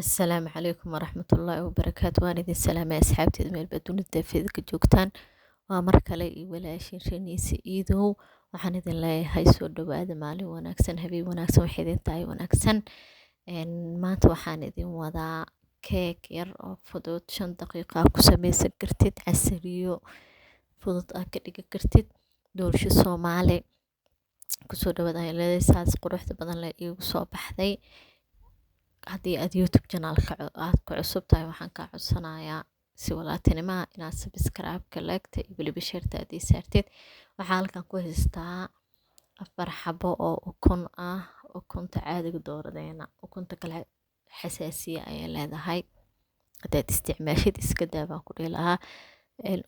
Assalaamu calaykum waraxmatullaahi wabarakaatu. Waan idin salaamay asxaabteeda meel baad dunida daafeeda ka joogtaan. Waa mar kale iyo walaashiin Raniise Iidow. Waxaan idin leeyahay soo dhawaada, maalin wanaagsan, habeen wanaagsan, waxay idin tahay wanaagsan. Maanta waxaan idin wadaa keeg yar oo fudud, 5 daqiiqo aad ku sameysan kartid, casariyo fudud aad ka dhigi kartid, doolsho Soomaali. Kusoo dhawaada ayaan leeyahay. Saas quruxda badan leh iigu soo baxday. Haddii aad YouTube channelka aad ku cusub tahay, waxaan kaa codsanayaa si walaaltinimo inaad subscribe-ka, like-ta iyo weliba share-ta aad ii saartid. Waxaa halkan ku haystaa 4 xabo oo ukun ah, ukunta caadiga dooradeena. Ukunta kale xasaasiya ayay leedahay, haddaad isticmaashid iska daa baan ku dhihi lahaa.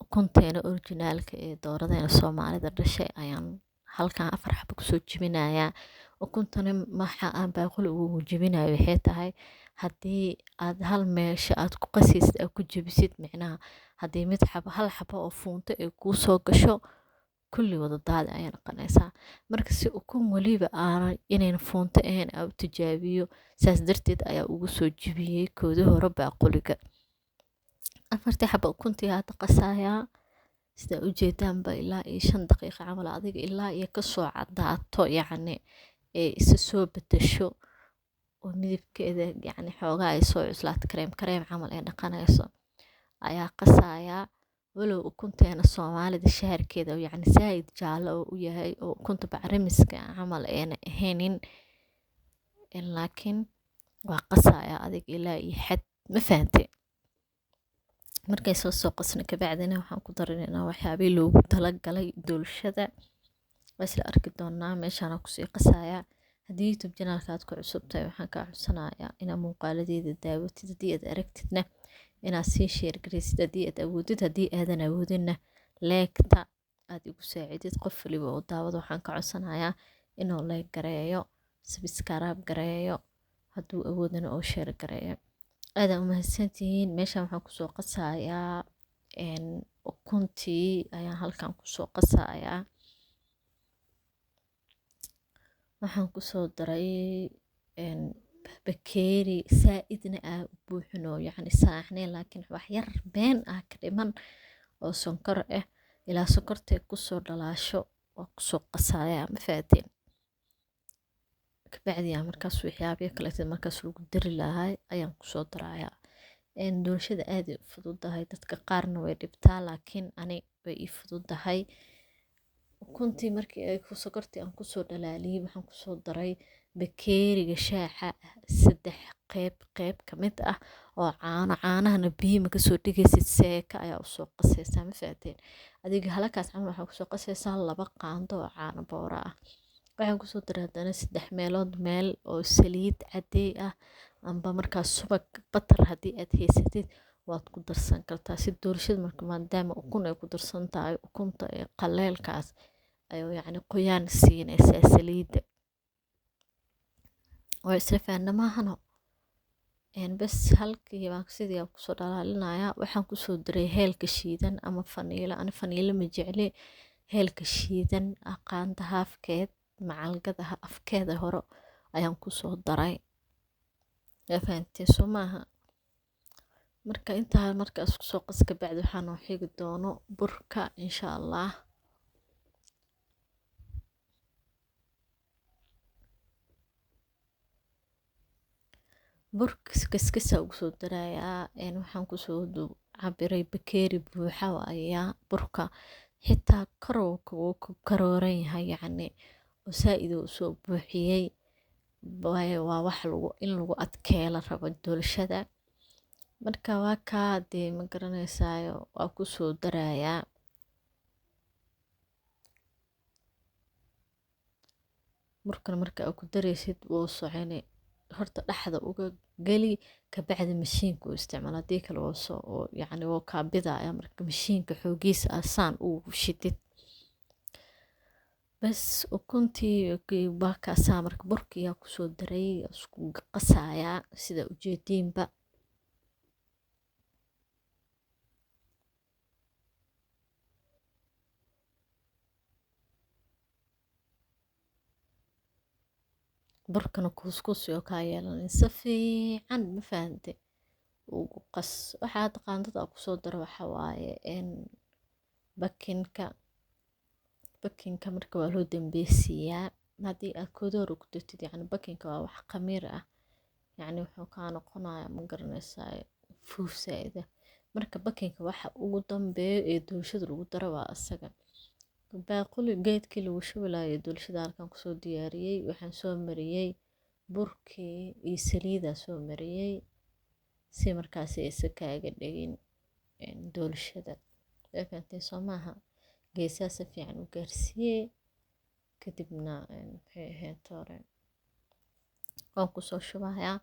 Ukunteena originaalka ee dooradeena Soomaalida dhashay ayaan halkan 4 xabo kusoo jebinayaa. Ukuntana waxa aan baaquli ugu jebinayo waxay tahay, haddii aad hal meesha aad ku qasaysid aad ku jebisid, micnaha haddii mid xabo, hal xabo oo fuunto ay kuu soo gasho, kulli wada daadi ayay noqonaysaa. Marka si ukun weliba aanan inayn fuunto ahayn aan u tijaabiyo, saas darteed ayaa ugu soo jebiyey koodii hore baaquliga. Afartii xabo ukuntii hadda qasayaa, sida ujeedaanba, ilaa iyo 5 daqiiqo camal adiga, ilaa iyo kasoo cadaato, yacni ee isa soo bedesho oo midabkeeda yacni xoogaa ay soo cuslaato, kareem kareem camal ay dhaqanayso ayaa qasayaa. Walow ukunteena Soomaalida shaharkeeda yacni zaaid jaallo oo u yahay oo ukunta bacrimiska camal ayna ahaynin, laakiin waa qasayaa adig ilaa iyo xad, ma fahantay? Markay soo qasno kabacdina waxaan ku darinaynaa waxyaabihii loogu talagalay doolshada. Waa isla arki doonaa. Meeshaan kusii qasayaa. Haddii YouTube channelka aad ku cusub tahay, waxaan kaa codsanayaa inaad muuqaaladeeda daawatid. Haddii aad aragtidna, inaad sii share garaysid haddii aad awoodid. Haddii aadan awoodinna, like-ta aad igu saacidid. Qof waliba oo daawada waxaan ka codsanayaa inuu like gareeyo, subscribe gareeyo, hadduu awoodana oo share gareeyo. Aadaan u mahadsantihiin. Meeshaan waxaan kusoo qasayaa ukuntii ayaan halkan kusoo qasayaa. Waxaan kusoo daray bakeeri saa-idna ah u buuxino, yacni saaxneen, laakiin wax yar been ah ka dhiman oo sonkor ah. Ilaa sonkortay kusoo dhalaasho waa kusoo qasayaa, ma fahateen? Kabacdi aan markaas waxyaabihi kaleeto markaas lagu dari lahaa ayaan kusoo darayaa. Doolshada aad ay u fududahay. Dadka qaarna way dhibtaa, laakiin ani way ii fududahay. Ukuntii markii ay sokortii aan kusoo dhalaaliyey, waxaan kusoo daray bakeeriga shaaxa saddex qeyb qeyb ka mid ah oo caano. Caanahana biyo ma kasoo dhigaysid, seeka ayaa usoo qasaysaa, ma fahateen? Adiga halakaas camal waxaa kusoo qasaysaa 2 qaando oo caano boora ah. Waxaan kusoo daray haddana saddex meelood meel oo saliid cadey ah, amba markaas subag, butter haddii aad haysatid waad ku darsan kartaa, si doolshada marka maadaama ukun ay ku darsan tahay, ukunta ee qaleelkaas ayuu yacni qoyaan siinaysaa saliidda. Waa isla fahanna maahano? Bas, halkii baan sidii aan kusoo dhalaalinayaa. Waxaan kusoo daray heelka shiidan ama faniilo. Ani faniilo ma jecli. Heelka shiidan qaanda haafkeed, macalgada afkeeda hore ayaan kusoo daray. Yaa fahanteen, soo maaha? Marka intaa marka isku soo qas kabacdi, waxaa noo xigi doono burka, insha Allah. Burka kaskasa ugu soo darayaa. Waxaan kusoo cabiray bakeeri buuxa ayaa burka, xitaa kor wuu ku karooran yahay, yacni oo saa-id uu usoo buuxiyey, waayo waa wax lagu in lagu adkeeyo la rabo doolshada. Marka waa kaa dee, ma garanaysaayo, waa kusoo darayaa. Burkana marka aad ku daraysid, wuu soconi, horta dhexda uga geli, kabacdi mashiinka u isticmaal. Haddii kale wuu soo, yacni wuu kaa bidaya marka mashiinka xoogiisa aad saan ugu shidid. Bas, ukuntii waa kaasaa. Marka burkii yaa kusoo daray, isku qasayaa sida ujeediinba. Burkana kuuskuus oo kaa yeelanin, si fiican, ma fahante, ugu qas. Waxaa hadda qaandada kusoo daro waxa waaye baking-ka. Baking-ka marka waa loo dambeysiiyaa. Haddii aad kooda hore ku dartid, yacni baking-ka waa wax khamiir ah, yacni wuxuu kaa noqonayaa, ma garanaysaa, fuuf zaa'id ah. Marka baking-ka waxa ugu dambeeyo ee doolshada lagu daro waa asaga. Baaquli geedkii lagu shubi lahaa ee doolshada halkan kusoo diyaariyey. Waxaan soo mariyey burkii iyo saliidaa soo mariyey, si markaasi aysan kaaga dhegin doolshada. Waa fahanteen, soo maaha? Geesaha si fiican u gaarsiiyey. Kadibna maxay ahayd hore, waan kusoo shubayaa.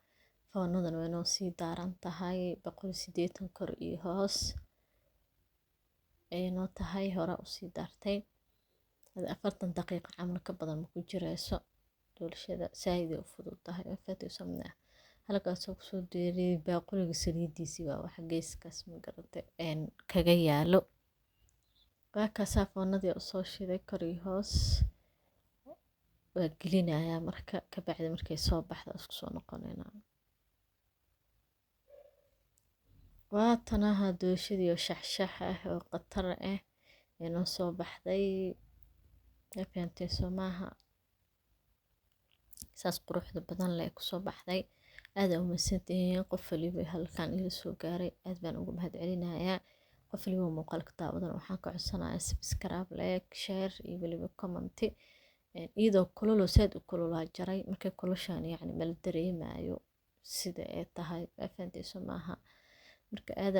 Foornadan way noo sii daaran tahay, 180 kor iyo hoos ayay noo tahay. Hore usii daartay 40 daqiiqo camal, ka badan ma ku jirayso doolshada. Saaid ay u fudud tahay. Waa fahanteen, soo maaha? Halkaasoo kusoo diyaariyey baaquliga saliidiisii, waa wax geeskaas, ma garatay, kaga yaalo. Waa kaasaa, foornadii usoo shiday kor iyo hoos. Waa gelinayaa marka kabacdi markay soo baxdo isku soo noqonaynaa. Waa tanaha doolshadii oo shaxshax ah oo khatar ah ee noo soo baxday. Waa fahanteen, soo maaha? Saas quruxda badan leh kusoo baxday. Aad u mahadsantihiin qof waliba halkan ila soo gaaray, aad baan ugu mahadcelinayaa. Qof waliba muuqaalka daawadan waxaan ka codsanayaa subscribe, like, share iyo waliba comment. Iyadoo kululoo saad u kululaa jaray. Markay kulushaan, yacni mala dareemayo sida ay tahay. Waa fahanteen, soo maaha? Marka aad